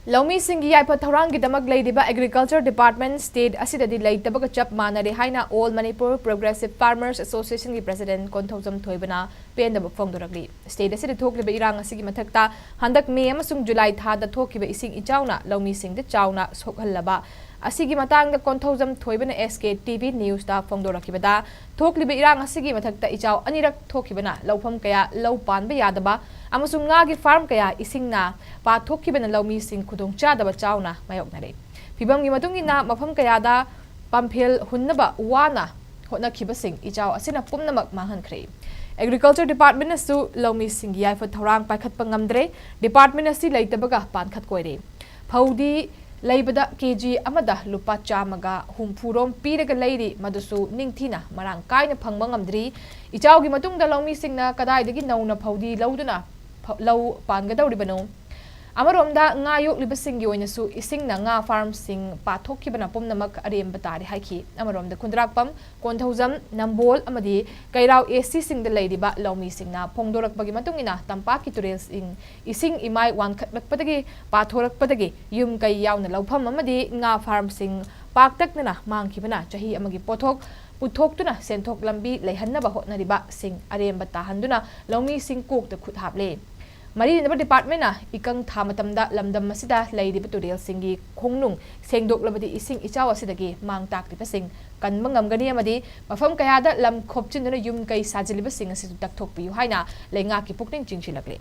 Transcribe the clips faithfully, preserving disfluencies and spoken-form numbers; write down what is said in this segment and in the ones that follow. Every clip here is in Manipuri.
ꯂꯧꯃꯤꯁꯤꯡꯒꯤ ꯌꯥꯏꯐ ꯊꯧꯔꯥꯡꯒꯤꯗꯃꯛ ꯂꯩꯔꯤꯕ Agriculture Department state ꯑꯁꯤꯗꯗꯤ ꯂꯩꯇꯕꯒ ꯆꯞ ꯃꯥꯟꯅꯔꯦ ꯍꯥꯏꯅ All Manipur Progressive Farmers Association ꯒꯤ President ꯀꯣꯟꯊꯧꯖꯝ ꯊꯣꯏꯕꯅ ꯄꯦꯟꯗꯕ ꯐꯣꯡꯗꯣꯔꯛꯂꯤ꯫ State ꯑꯁꯤꯗ ꯊꯣꯛꯂꯤꯕ ꯏꯔꯥꯡ ꯑꯁꯤꯒꯤ ꯃꯊꯛꯇ ꯍꯟꯗꯛ ꯃꯦ ꯑꯃꯁꯨꯡ ꯖꯨꯂꯥꯏ ꯊꯥꯗ ꯊꯣꯛꯈꯤꯕ ꯏꯁꯤꯡ ꯏꯆꯥꯎꯅ ꯂꯧꯃꯤꯁꯤꯡꯗ ꯆꯥꯎꯅ ꯁꯣꯛꯍꯜꯂꯕ ꯑꯁꯤꯒꯤ ꯃꯇꯥꯡꯗ Konthoujam ꯊꯣꯏꯕꯅ S K T V News ꯇ ꯐꯣꯡꯗꯣꯔꯛꯈꯤꯕꯗ, ꯊꯣꯛꯂꯤꯕ ꯏꯔꯥꯡ ꯑꯁꯤꯒꯤ ꯃꯊꯛꯇ ꯏꯆꯥꯎ ꯑꯅꯤꯔꯛ ꯊꯣꯛꯈꯤꯕꯅ ꯂꯧꯐꯝ ꯀꯌꯥ ꯂꯧ ꯄꯥꯟꯕ ꯌꯥꯗꯕ ꯑꯃꯁꯨꯡ ꯉꯥꯒꯤ farm ꯀꯌꯥ ꯏꯁꯤꯡꯅ ꯄꯥꯊꯣꯛꯈꯤꯕꯅ ꯂꯧꯃꯤꯁꯤꯡ ꯈꯨꯗꯣꯡꯆꯥꯗꯕ ꯆꯥꯎꯅ ꯃꯥꯌꯣꯛꯅꯔꯦ꯫ ꯐꯤꯕꯝꯒꯤ ꯃꯇꯨꯡ ꯏꯟꯅ ꯃꯐꯝ ꯀꯌꯥꯗ ꯄꯥꯝꯐꯦꯜ ꯍꯨꯟꯅꯕ ꯋꯥꯅ ꯍꯣꯠꯅꯈꯤꯕꯁꯤꯡ ꯏꯆꯥꯎ ꯑꯁꯤꯅ ꯄꯨꯝꯅꯃꯛ ꯃꯥꯡꯍꯟꯈ꯭ꯔꯦ꯫ Agriculture Department ꯅꯁꯨ ꯂꯧꯃꯤꯁꯤꯡꯒꯤ ꯌꯥꯏꯐ ꯊꯧꯔꯥꯡ ꯄꯥꯏꯈꯠꯄ ꯉꯝꯗ꯭ꯔꯦ꯫ Department ꯑꯁꯤ ꯂꯩꯇꯕꯒ ꯄꯥꯟꯈꯠ ꯀꯣꯏꯔꯦ꯫ ꯐꯧꯗꯤ ꯂꯩꯕꯗ ꯀꯦ ꯖꯤ ꯑꯃꯗ ꯂꯨꯄꯥ ꯆꯥꯝꯃꯒ ꯍꯨꯝꯐꯨ ꯔꯣꯝ ꯄꯤꯔꯒ ꯂꯩꯔꯤ, ꯃꯗꯨꯁꯨ ꯅꯤꯡꯊꯤꯅ ꯃꯔꯥꯡ ꯀꯥꯏꯅ ꯐꯪꯕ ꯉꯝꯗ꯭ꯔꯤ꯫ ꯏꯆꯥꯎꯒꯤ ꯃꯇꯨꯡꯗ ꯂꯧꯃꯤꯁꯤꯡꯅ ꯀꯗꯥꯏꯗꯒꯤ ꯅꯧꯅ ꯐꯧꯗꯤ ꯂꯧꯗꯨꯅ ꯐ-, ꯂꯧ ꯄꯥꯟꯒꯗꯧꯔꯤꯕꯅꯣ? ꯑꯃꯔꯣꯝꯗ ꯉꯥ ꯌꯣꯛꯂꯤꯕꯁꯤꯡꯒꯤ ꯑꯣꯏꯅꯁꯨ ꯏꯁꯤꯡꯅ ꯉꯥ farm ꯁꯤꯡ ꯄꯥꯊꯣꯛꯈꯤꯕꯅ ꯄꯨꯝꯅꯃꯛ ꯑꯔꯦꯝꯕ ꯇꯥꯔꯦ ꯍꯥꯏꯈꯤ꯫ ꯑꯃꯔꯣꯝꯗ ꯈꯨꯟꯗ꯭ꯔꯥꯛꯄꯝ, ꯀꯣꯟꯊꯧꯖꯝ, ꯅꯝꯕꯣꯜ ꯑꯃꯗꯤ ꯀꯩꯔꯥꯎ A C ꯁꯤꯡꯗ ꯂꯩꯔꯤꯕ ꯂꯧꯃꯤꯁꯤꯡꯅ ꯐꯣꯡꯗꯣꯔꯛꯄꯒꯤ ꯃꯇꯨꯡ ꯏꯟꯅ ꯇꯝꯄꯥꯛꯀꯤ ꯇꯨꯔꯦꯜꯁꯤꯡ ꯏꯁꯤꯡ ꯏꯃꯥꯏ ꯋꯥꯡꯈꯠꯂꯛꯄꯗꯒꯤ ꯄꯥꯊꯣꯔꯛꯄꯗꯒꯤ ꯌꯨꯝ ꯀꯩ ꯌꯥꯎꯅ ꯂꯧꯐꯝ ꯑꯃꯗꯤ ꯉꯥ farm ꯁꯤꯡ ꯄꯥꯛꯇꯛꯅꯅ ꯃꯥꯡꯈꯤꯕꯅ ꯆꯍꯤ ꯑꯃꯒꯤ ꯄꯣꯠꯊꯣꯛ ꯄꯨꯊꯣꯛꯇꯨꯅ ꯁꯦꯟꯊꯣꯛ ꯂꯝꯕꯤ ꯂꯩꯍꯟꯅꯕ ꯍꯣꯠꯅꯔꯤꯕꯁꯤꯡ ꯑꯔꯦꯝꯕ ꯇꯥꯍꯟꯗꯨꯅ ꯂꯧꯃꯤꯁꯤꯡ ꯀꯣꯛꯇ ꯈꯨꯠ ꯍꯥꯞꯂꯦ꯫ ꯃꯔꯤ ꯂꯩꯅꯕ department ꯅ ꯏꯀꯪ ꯊꯥ ꯃꯇꯝꯗ ꯂꯝꯗꯝ ꯑꯁꯤꯗ ꯂꯩꯔꯤꯕ ꯇꯨꯔꯦꯜꯁꯤꯡꯒꯤ ꯈꯣꯡꯅꯨꯡ ꯁꯦꯡꯗꯣꯛꯂꯕꯗꯤ ꯏꯁꯤꯡ ꯏꯆꯥꯎ ꯑꯁꯤꯗꯒꯤ ꯃꯥꯡ ꯇꯥꯛꯂꯤꯕꯁꯤꯡ ꯀꯟꯕ ꯉꯝꯒꯅꯤ ꯑꯃꯗꯤ ꯃꯐꯝ ꯀꯌꯥꯗ ꯂꯝ ꯈꯣꯞꯆꯤꯟꯗꯨꯅ ꯌꯨꯝ ꯀꯩ ꯁꯥꯖꯤꯜꯂꯤꯕꯁꯤꯡ ꯑꯁꯤꯁꯨ ꯇꯛꯊꯣꯛꯄꯤꯌꯨ ꯍꯥꯏꯅ ꯂꯩꯉꯥꯛꯀꯤ ꯄꯨꯛꯅꯤꯡ ꯆꯤꯡꯁꯤꯜꯂꯛꯂꯤ꯫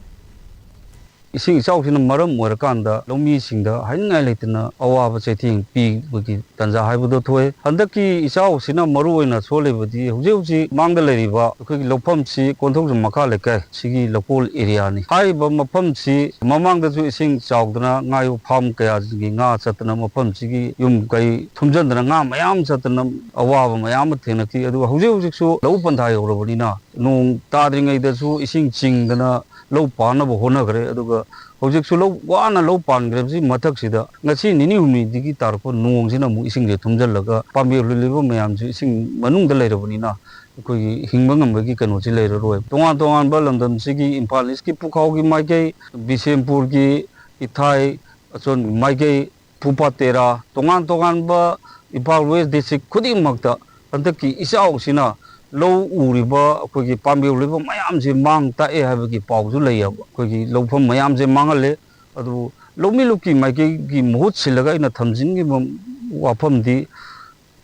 ꯏꯁꯤꯡ ꯏꯆꯥꯎꯁꯤꯅ ꯃꯔꯝ ꯑꯣꯏꯔꯀꯥꯟꯗ ꯂꯧꯃꯤꯁꯤꯡꯗ ꯍꯥꯏꯅꯤꯡꯉꯥꯏ ꯂꯩꯇꯅ ꯑꯋꯥꯕ ꯆꯩꯊꯦꯡ ꯄꯤꯕꯒꯤ ꯇꯥꯟꯖꯥ ꯍꯥꯏꯕꯗꯣ ꯊꯣꯛꯑꯦ꯫ ꯍꯟꯗꯛꯀꯤ ꯏꯆꯥꯎꯁꯤꯅ ꯃꯔꯨ ꯑꯣꯏꯅ ꯁꯣꯛꯍꯜꯂꯤꯕꯗꯤ ꯍꯧꯖꯤꯛ ꯍꯧꯖꯤꯛ ꯃꯥꯡꯗ ꯂꯩꯔꯤꯕ ꯑꯩꯈꯣꯏꯒꯤ ꯂꯧꯐꯝꯁꯤ ꯀꯣꯟꯊꯧꯖꯝ ꯃꯈꯥ ꯂꯩꯀꯥꯏ ꯁꯤꯒꯤ ꯂꯧꯀꯣꯜ area ꯅꯤ꯫ ꯍꯥꯏꯔꯤꯕ ꯃꯐꯝꯁꯤ ꯃꯃꯥꯡꯗꯁꯨ ꯏꯁꯤꯡ ꯆꯥꯎꯗꯅ ꯉꯥ ꯌꯣꯛ farm ꯀꯌꯥꯁꯤꯒꯤ ꯉꯥ ꯆꯠꯇꯅ ꯃꯐꯝꯁꯤꯒꯤ ꯌꯨꯝ ꯀꯩ ꯊꯨꯝꯖꯤꯟꯗꯅ ꯉꯥ ꯃꯌꯥꯝ ꯆꯠꯇꯅ ꯑꯋꯥꯕ ꯃꯌꯥꯝ ꯑꯃ ꯊꯦꯡꯅꯈꯤ꯫ ꯑꯗꯨꯒ ꯍꯧꯖꯤꯛ ꯍꯧꯖꯤꯛꯁꯨ ꯂꯧ ꯄꯟꯊꯥ ꯌꯧꯔꯕꯅꯤꯅ ꯅꯣꯡ ꯇꯥꯗ꯭ꯔꯤꯉꯩꯗꯁꯨ ꯏꯁꯤꯡ ꯆꯤꯡꯗꯅ ꯂꯧ ꯄꯥꯟꯅꯕ ꯍꯣꯠꯅꯈ꯭ꯔꯦ꯫ ꯑꯗꯨꯒ ꯍꯧꯖꯤꯛꯁꯨ ꯂꯧ ꯋꯥꯅ ꯂꯧ ꯄꯥꯟꯈ꯭ꯔꯕꯁꯤ ꯃꯊꯛꯁꯤꯗ ꯉꯁꯤ ꯅꯤꯅꯤ ꯍꯨꯝꯅꯤꯗꯒꯤ ꯇꯥꯔꯛꯄ ꯅꯣꯡꯁꯤꯅ ꯑꯃꯨꯛ ꯏꯁꯤꯡꯁꯦ ꯊꯨꯝꯖꯤꯜꯂꯒ ꯄꯥꯝꯕꯤ ꯍꯨꯜꯂꯤꯕ ꯃꯌꯥꯝꯁꯨ ꯏꯁꯤꯡ ꯃꯅꯨꯡꯗ ꯂꯩꯔꯕꯅꯤꯅ ꯑꯩꯈꯣꯏꯒꯤ ꯍꯤꯡꯕ ꯉꯝꯕꯒꯤ ꯀꯩꯅꯣꯁꯤ ꯂꯩꯔꯔꯣꯏ꯫ ꯇꯣꯉꯥꯟ ꯇꯣꯉꯥꯟꯕ ꯂꯝꯗꯝꯁꯤꯒꯤ ꯏꯝꯐꯥꯜ ꯏꯁꯀꯤ ꯄꯨꯈꯥꯎꯒꯤ ꯃꯥꯏꯀꯩ, ꯕꯤꯁꯦꯝꯄꯨꯔꯒꯤ ꯏꯊꯥꯏ, ꯑꯁꯣꯟ ꯃꯥꯏꯀꯩ, ꯐꯨꯐꯥ ꯇꯦꯔꯥ, ꯇꯣꯉꯥꯟ ꯇꯣꯉꯥꯟꯕ ꯏꯝꯐꯥꯜ ꯋꯦꯁ ꯗꯤꯁꯇ꯭ꯔꯤꯛ ꯈꯨꯗꯤꯡꯃꯛꯇ ꯍꯟꯗꯛꯀꯤ ꯏꯆꯥꯎꯁꯤꯅ ꯂꯧ ꯎꯔꯤꯕ, ꯑꯩꯈꯣꯏꯒꯤ ꯄꯥꯝꯕꯤ ꯍꯧꯔꯤꯕ ꯃꯌꯥꯝꯁꯦ ꯃꯥꯡ ꯇꯥꯛꯑꯦ ꯍꯥꯏꯕꯒꯤ ꯄꯥꯎꯁꯨ ꯂꯩꯌꯦꯕ꯫ ꯑꯩꯈꯣꯏꯒꯤ ꯂꯧꯐꯝ ꯃꯌꯥꯝꯁꯦ ꯃꯥꯡꯍꯜꯂꯦ꯫ ꯑꯗꯨꯕꯨ ꯂꯧꯃꯤ ꯂꯨꯞꯀꯤ ꯃꯥꯏꯀꯩꯒꯤ ꯃꯍꯨꯠ ꯁꯤꯜꯂꯒ ꯑꯩꯅ ꯊꯝꯖꯤꯟꯈꯤꯕ ꯋꯥꯐꯝꯗꯤ,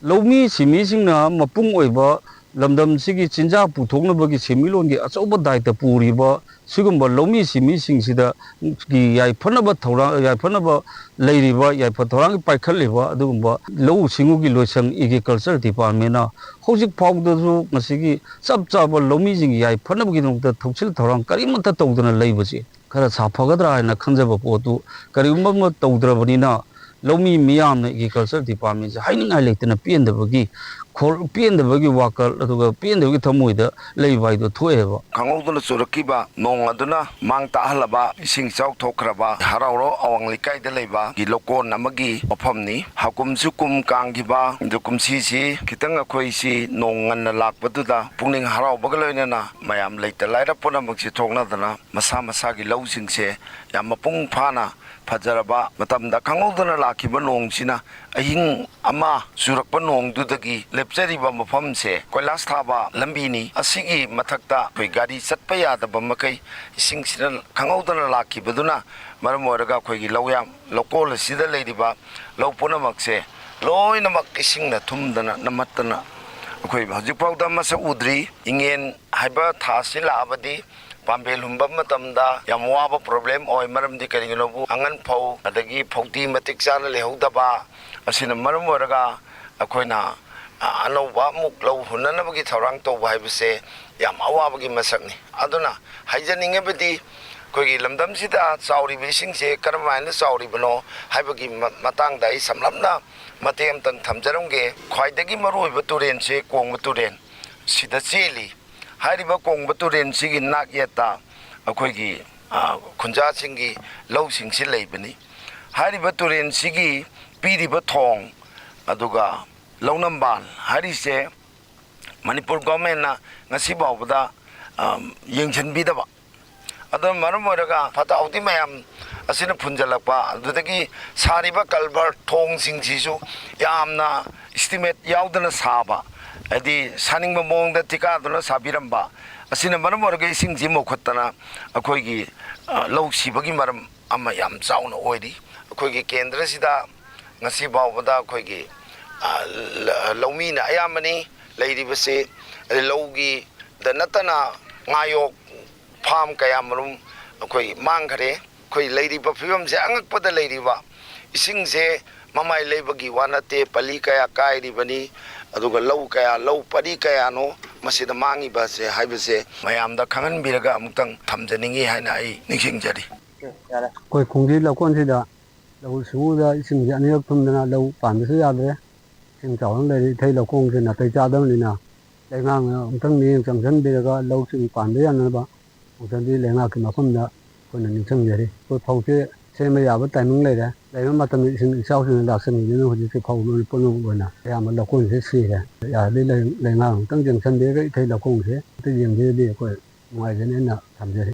ꯂꯧꯃꯤ ꯁꯤꯟꯃꯤꯁꯤꯡꯅ ꯃꯄꯨꯡ ꯑꯣꯏꯕ ꯂꯝꯗꯝꯁꯤꯒꯤ ꯆꯤꯟꯖꯥꯛ ꯄꯨꯊꯣꯛꯅꯕꯒꯤ ꯁꯦꯟꯃꯤꯠꯂꯣꯟꯒꯤ ꯑꯆꯧꯕ ꯗꯥꯏꯇ ꯄꯨꯔꯤꯕ ꯁꯤꯒꯨꯝꯕ ꯂꯧꯃꯤ ꯁꯤꯟꯃꯤꯁꯤꯡꯁꯤꯗ ꯒꯤ ꯌꯥꯏꯐꯅꯕ ꯊꯧꯔꯥꯡ, ꯌꯥꯏꯐꯅꯕ ꯂꯩꯔꯤꯕ, ꯌꯥꯏꯐ ꯊꯧꯔꯥꯡꯒꯤ ꯄꯥꯏꯈꯠꯂꯤꯕ ꯑꯗꯨꯒꯨꯝꯕ ꯂꯧꯎ ꯁꯤꯡꯎꯒꯤ ꯂꯣꯏꯁꯪ, Agriculture Departmentꯅ ꯍꯧꯖꯤꯛ ꯐꯥꯎꯕꯗꯁꯨ ꯉꯁꯤꯒꯤ ꯆꯞ ꯆꯥꯕ ꯂꯧꯃꯤꯁꯤꯡꯒꯤ ꯌꯥꯏꯐꯅꯕꯒꯤꯗꯃꯛꯇ ꯊꯧꯁꯤꯜ ꯊꯧꯔꯥꯡ ꯀꯔꯤꯃꯠꯇ ꯇꯧꯗꯅ ꯂꯩꯕꯁꯤ ꯈꯔ ꯁꯥꯐꯒꯗ꯭ꯔꯥ ꯍꯥꯏꯅ ꯈꯟꯖꯕ ꯄꯣꯠꯇꯨ ꯀꯔꯤꯒꯨꯝꯕ ꯑꯃ ꯇꯧꯗ꯭ꯔꯕꯅꯤꯅ, ꯂꯧꯃꯤ ꯃꯤꯌꯥꯝꯅ Agriculture Departmentꯁꯦ ꯍꯥꯏꯅꯤꯡꯉꯥꯏ ꯂꯩꯇꯅ ꯄꯦꯟꯗꯕꯒꯤ ꯈꯣ-, ꯄꯦꯟꯗꯕꯒꯤ ꯋꯥꯈꯜ, ꯑꯗꯨꯒ ꯄꯦꯟꯗꯕꯒꯤ ꯊꯃꯣꯏꯗ ꯂꯩꯕ ꯍꯥꯏꯗꯣ ꯊꯣꯛꯑꯦꯕ꯫ ꯈꯪꯍꯧꯗꯅ ꯆꯨꯔꯛꯈꯤꯕ ꯅꯣꯡ ꯑꯗꯨꯅ ꯃꯥꯡ ꯇꯥꯛꯍꯜꯂꯕ ꯏꯁꯤꯡ ꯏꯆꯥꯎ ꯊꯣꯛꯈ꯭ꯔꯕ ꯍꯔꯥꯎꯔꯣ ꯑꯋꯥꯡ ꯂꯩꯀꯥꯏꯗ ꯂꯩꯕ ꯒꯤ ꯂꯧꯀꯣꯟ ꯑꯃꯒꯤ ꯃꯐꯝꯅꯤ꯫ ꯍꯥꯀꯨꯝꯁꯨ ꯀꯨꯝ ꯀꯥꯡꯈꯤꯕ, ꯑꯗꯨ ꯀꯨꯝꯁꯤꯁꯤ ꯈꯤꯇꯪ ꯑꯩꯈꯣꯏꯁꯤ ꯅꯣꯡ ꯉꯟꯅ ꯂꯥꯛꯄꯗꯨꯗ ꯄꯨꯛꯅꯤꯡ ꯍꯔꯥꯎꯕꯒ ꯂꯣꯏꯅꯅ ꯃꯌꯥꯝ ꯂꯩꯇ ꯂꯥꯏꯔ ꯄꯨꯝꯅꯃꯛꯁꯤ ꯊꯣꯛꯅꯗꯅ ꯃꯁꯥ ꯃꯁꯥꯒꯤ ꯂꯧꯁꯤꯡꯁꯦ ꯌꯥꯝ ꯃꯄꯨꯡ ꯐꯥꯅ ꯐꯖꯔꯕ ꯃꯇꯝꯗ, ꯈꯪꯍꯧꯗꯅ ꯂꯥꯛꯈꯤꯕ ꯅꯣꯡꯁꯤꯅ, ꯑꯍꯤꯡ ꯑꯃ ꯆꯨꯔꯛꯄ ꯅꯣꯡꯗꯨꯗꯒꯤ ꯂꯦꯞꯆꯔꯤꯕ ꯃꯐꯝꯁꯦ ꯀꯣꯏꯂꯥꯁ ꯊꯥꯕ ꯂꯝꯕꯤꯅꯤ꯫ ꯑꯁꯤꯒꯤ ꯃꯊꯛꯇ ꯑꯩꯈꯣꯏ ꯒꯥꯔꯤ ꯆꯠꯄ ꯌꯥꯗꯕ ꯃꯈꯩ ꯏꯁꯤꯡꯁꯤꯅ ꯈꯪꯍꯧꯗꯅ ꯂꯥꯛꯈꯤꯕꯗꯨꯅ ꯃꯔꯝ ꯑꯣꯏꯔꯒ ꯑꯩꯈꯣꯏꯒꯤ ꯂꯧꯌꯥꯝ, ꯂꯧꯀꯣꯜ ꯑꯁꯤꯗ ꯂꯩꯔꯤꯕ ꯂꯧ ꯄꯨꯝꯅꯃꯛꯁꯦ ꯂꯣꯏꯅꯃꯛ ꯏꯁꯤꯡꯅ ꯊꯨꯝꯗꯅ ꯅꯝꯍꯠꯇꯅ ꯑꯩꯈꯣꯏ ꯍꯧꯖꯤꯛꯐꯥꯎꯗ ꯃꯁꯛ ꯎꯗ꯭ꯔꯤ꯫ ꯏꯉꯦꯟ ꯍꯥꯏꯕ ꯊꯥꯁꯤ ꯂꯥꯛꯑꯕꯗꯤ ꯄꯥꯝꯕꯦꯜ ꯍꯨꯟꯕ ꯃꯇꯝꯗ ꯌꯥꯝ ꯋꯥꯕ ꯄ꯭ꯔꯣꯕ꯭ꯂꯦꯝ ꯑꯣꯏ꯫ ꯃꯔꯝꯗꯤ ꯀꯔꯤꯒꯤꯅꯣꯕꯨ ꯑꯉꯟ ꯐꯧ ꯑꯗꯒꯤ ꯐꯧꯗꯤ ꯃꯇꯤꯛ ꯆꯥꯅ ꯂꯩꯍꯧꯗꯕ ꯑꯁꯤꯅ ꯃꯔꯝ ꯑꯣꯏꯔꯒ ꯑꯩꯈꯣꯏꯅ, ꯑ, ꯑꯅꯧꯕ ꯑꯃꯨꯛ ꯂꯧ ꯍꯨꯟꯅꯅꯕꯒꯤ ꯊꯧꯔꯥꯡ ꯇꯧꯕ ꯍꯥꯏꯕꯁꯦ ꯌꯥꯝ ꯑꯋꯥꯕꯒꯤ ꯃꯁꯛꯅꯤ꯫ ꯑꯗꯨꯅ ꯍꯥꯏꯖꯅꯤꯡꯉꯤꯕꯗꯤ ꯑꯩꯈꯣꯏꯒꯤ ꯂꯝꯗꯝꯁꯤꯗ ꯆꯥꯎꯔꯤꯕ ꯏꯁꯤꯡꯁꯦ ꯀꯔꯝꯍꯥꯏꯅ ꯆꯥꯎꯔꯤꯕꯅꯣ ꯍꯥꯏꯕꯒꯤ ꯃ-, ꯃꯇꯥꯡꯗ ꯑꯩ ꯁꯝꯂꯞꯅ ꯃꯇꯦꯛ ꯑꯃꯇꯪ ꯊꯝꯖꯔꯝꯒꯦ꯫ ꯈ꯭ꯋꯥꯏꯗꯒꯤ ꯃꯔꯨꯑꯣꯏꯕ ꯇꯨꯔꯦꯟꯁꯦ ꯀꯣꯡꯕ ꯇꯨꯔꯦꯟ ꯁꯤꯗ ꯆꯦꯜꯂꯤ꯫ ꯍꯥꯏꯔꯤꯕ ꯀꯣꯡꯕ ꯇꯨꯔꯦꯟꯁꯤꯒꯤ ꯅꯥꯛ ꯌꯦꯠꯇ ꯑꯩꯈꯣꯏꯒꯤ, ꯑ, ꯈꯨꯟꯖꯥꯁꯤꯡꯒꯤ ꯂꯧꯁꯤꯡꯁꯤ ꯂꯩꯕꯅꯤ꯫ ꯍꯥꯏꯔꯤꯕ ꯇꯨꯔꯦꯟꯁꯤꯒꯤ ꯄꯤꯔꯤꯕ ꯊꯣꯡ, ꯑꯗꯨꯒ ꯂꯧꯅꯝꯕꯥꯜ ꯍꯥꯏꯔꯤꯁꯦ ꯃꯅꯤꯄꯨꯔ ꯒꯣꯔꯃꯦꯟꯅ ꯉꯁꯤ ꯐꯥꯎꯕꯗ, ꯑ, ꯌꯦꯡꯁꯤꯟꯕꯤꯗꯕ, ꯑꯗꯨꯅ ꯃꯔꯝ ꯑꯣꯏꯔꯒ ꯐꯠꯇ ꯍꯥꯎꯊꯤ ꯃꯌꯥꯝ ꯑꯁꯤꯅ ꯐꯨꯟꯖꯜꯂꯛꯄ, ꯑꯗꯨꯗꯒꯤ ꯁꯥꯔꯤꯕ ꯀꯜꯚꯔ ꯊꯣꯡꯁꯤꯡꯁꯤꯁꯨ ꯌꯥꯝꯅ ꯏꯁꯇꯤꯃꯦꯠ ꯌꯥꯎꯗꯅ ꯁꯥꯕ, ꯍꯥꯏꯗꯤ ꯁꯥꯅꯤꯡꯕ ꯃꯑꯣꯡꯗ ꯊꯤꯀꯥꯗꯨꯅ ꯁꯥꯕꯤꯔꯝꯕ ꯑꯁꯤꯅ ꯃꯔꯝ ꯑꯣꯏꯔꯒ ꯏꯁꯤꯡꯁꯤ ꯃꯨꯈꯠꯇꯅ ꯑꯩꯈꯣꯏꯒꯤ, ꯑ, ꯂꯧ ꯁꯤꯕꯒꯤ ꯃꯔꯝ ꯑꯃ ꯌꯥꯝ ꯆꯥꯎꯅ ꯑꯣꯏꯔꯤ꯫ ꯑꯩꯈꯣꯏꯒꯤ ꯀꯦꯟꯗ꯭ꯔꯁꯤꯗ ꯉꯁꯤ ꯐꯥꯎꯕꯗ ꯑꯩꯈꯣꯏꯒꯤ, ꯑ, ꯂ-, ꯂꯧꯃꯤꯅ ꯑꯌꯥꯝꯕꯅꯤ ꯂꯩꯔꯤꯕꯁꯤ꯫ ꯂꯧꯒꯤꯗ ꯅꯠꯇꯅ ꯉꯥꯌꯣꯛ ꯐꯥꯝ ꯀꯌꯥ ꯃꯔꯨꯝ ꯑꯩꯈꯣꯏ ꯃꯥꯡꯈꯔꯦ꯫ ꯑꯩꯈꯣꯏ ꯂꯩꯔꯤꯕ ꯐꯤꯕꯝꯁꯦ ꯑꯉꯛꯄꯗ ꯂꯩꯔꯤꯕ, ꯏꯁꯤꯡꯁꯦ ꯃꯃꯥꯏ ꯂꯩꯕꯒꯤ ꯋꯥ ꯅꯠꯇꯦ, ꯄꯂꯤ ꯀꯌꯥ ꯀꯥꯏꯔꯤꯕꯅꯤ, ꯑꯗꯨꯒ ꯂꯧ ꯀꯌꯥ, ꯂꯧ ꯄꯔꯤ ꯀꯌꯥꯅꯣ ꯃꯁꯤꯗ ꯃꯥꯡꯉꯤꯕꯁꯦ ꯍꯥꯏꯕꯁꯦ ꯃꯌꯥꯝꯗ ꯈꯪꯍꯟꯕꯤꯔꯒ ꯑꯃꯨꯛꯇꯪ ꯊꯝꯖꯅꯤꯡꯉꯤ ꯍꯥꯏꯅ ꯑꯩ ꯅꯤꯡꯁꯤꯡꯖꯔꯤ꯫ ꯑꯩꯈꯣꯏ ꯈꯣꯡꯖꯤ ꯂꯧꯀꯣꯟꯁꯤꯗ ꯂꯧꯎ ꯁꯤꯡꯎꯗ ꯏꯁꯤꯡꯁꯦ ꯑꯅꯤꯔꯛ ꯊꯨꯝꯗꯅ ꯂꯧ ꯄꯥꯟꯕꯁꯨ ꯌꯥꯗ꯭ꯔꯦ꯫ ꯏꯁꯤꯡ ꯆꯥꯎꯗꯅ ꯂꯩꯔꯦ꯫ ꯏꯊꯩ ꯂꯧꯈꯣꯡꯁꯦ ꯅꯥꯇꯩ ꯆꯥꯗꯕꯅꯤꯅ ꯂꯩꯉꯥꯛꯅ ꯑꯃꯨꯛꯇꯪ ꯃꯤꯠꯌꯦꯡ ꯆꯪꯁꯤꯟꯕꯤꯔꯒ ꯂꯧꯁꯤꯡ ꯄꯥꯟꯕ ꯌꯥꯅꯅꯕ ꯑꯃꯨꯛꯇꯪꯗꯤ ꯂꯩꯉꯥꯛꯀꯤ ꯃꯐꯝꯗ ꯑꯩꯈꯣꯏꯅ ꯅꯤꯡꯁꯤꯡꯖꯔꯤ꯫ ꯑꯩꯈꯣꯏ ꯐꯧꯁꯦ ꯁꯦꯝꯕ ꯌꯥꯕ ꯇꯥꯏꯃꯤꯡ ꯂꯩꯔꯦ꯫ ꯂꯩꯕ ꯃꯇꯝꯗ ꯏꯁꯤꯡ ꯏꯆꯥꯎꯁꯤꯡꯅ ꯂꯥꯛꯁꯤꯟꯈꯤꯗꯨꯅ ꯍꯧꯖꯤꯛꯇꯤ ꯐꯧ ꯂꯣꯏꯅ ꯄꯨꯝꯅꯃꯛ ꯑꯣꯏꯅ ꯑꯌꯥꯝꯕ ꯂꯧꯀꯣꯟꯁꯦ ꯁꯤꯔꯦ꯫ ꯌꯥꯔꯗꯤ ꯂꯩ-, ꯂꯩꯉꯥꯛ ꯑꯃꯨꯛꯇꯪ ꯌꯦꯡꯁꯤꯟꯕꯤꯔꯒ ꯏꯊꯩ ꯂꯧꯈꯣꯡꯁꯦ ꯑꯝꯇ ꯌꯦꯡꯕꯤꯔꯗꯤ ꯑꯩꯈꯣꯏ ꯅꯨꯡꯉꯥꯏꯖꯅꯦꯅ ꯊꯝꯖꯔꯤ꯫